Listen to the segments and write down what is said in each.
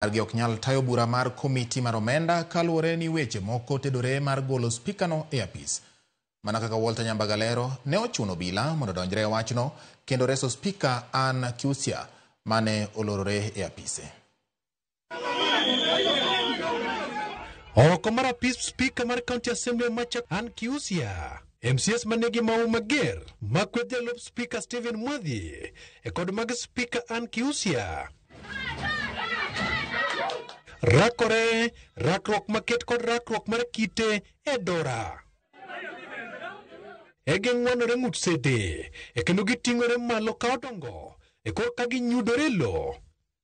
Margi ok nyal tayo bura mar komiti mar omenda kaluwore ni weche moko tedore mar golo spikano e apis. Mana kaka Walter Nyambaga lero, ne ochuno obila mondo odonjre e wachno kendo reso spika Ann Kiusya mane olorore e apise. Oko mar apis spika mar County Assembly Machakos Ann Kiusya, MCS manigi mau mager makweth jalup spika Stephen Mwadhi e kod mag spika Ann Kiusya rakore rakruok maket kod rakruok mar kite e dora. E ging'wanore ng'ut sede e kendo giting'ore malo ka odongo e korka ginyudore lo.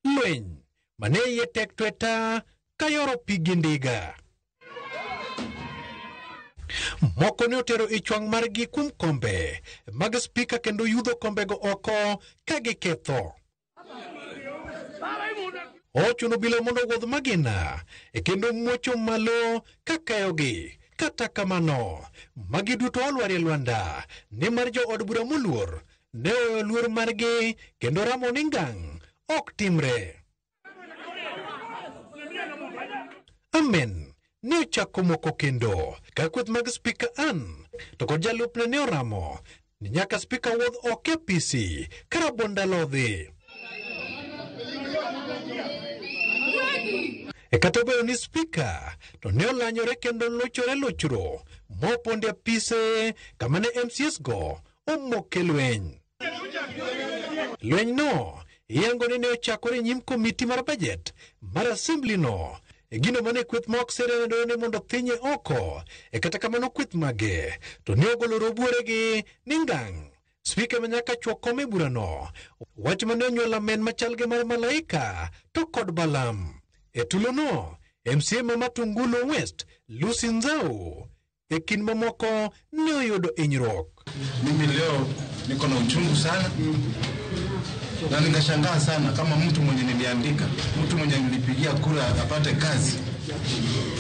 Lweny mane iye tek tweta ka yoro pi gi ndiga. Moko ne otero ich wang' margi kuom kombe mag spika kendo yudho kombego oko ka giketho. Ochuno obila mondo owuodh magina e kendo muocho malo ka kayogi. Kata kamano, magi duto olwarie lwanda nimar jo od bura moluor ne oweyo luor margi kendo ramo ni ngang' ok timre. Amen ne ochako moko kendo ka kweth mag spika Ann to kod jalupne ne oramo ni nyaka spika wuodh oko e apisi ka rabond odhi. E kata obedo ni spika to ne olanyore kendo lochore lochro mopondo e apise kama ne MCS go omoke lweny. Lweny no iyango ni ne ochakore e nyim komiti mar budget mar assembly no. E gino mane kweth ma ok sere ne dwaro ni mondo thinye oko. E kata kamano kweth mage to ne ogolo robuoregi ni ngang'. Spika ma nyaka chwo kom e burano. Wach mane onyuolo amen machal gi mar malaika to kod Balam. E tulono, MCA ma Matungulu West, Lucy Nzau, e kind mamoko ne oyudo hinyruok. Mimi leo niko na uchungu sana na nikashangaa sana kama mtu mwenye niliandika, mtu mwenye nilipigia kura apate kazi,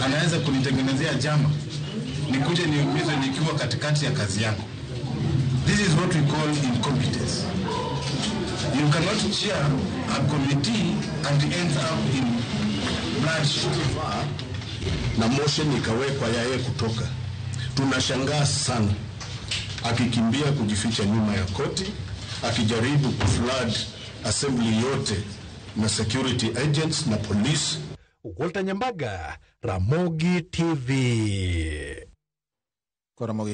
anaweza kunitengenezea jama nikuje niumizwe nikiwa katikati ya kazi yangu. This is what we call incompetence. You cannot chair a committee and end up in bloodshed. Na motion ikawekwa ya yeye kutoka. Tunashangaa sana akikimbia kujificha nyuma ya koti, akijaribu kuflood assembly yote na security agents na police. Walter Nyambaga, Ramogi TV. Koro Ramogi.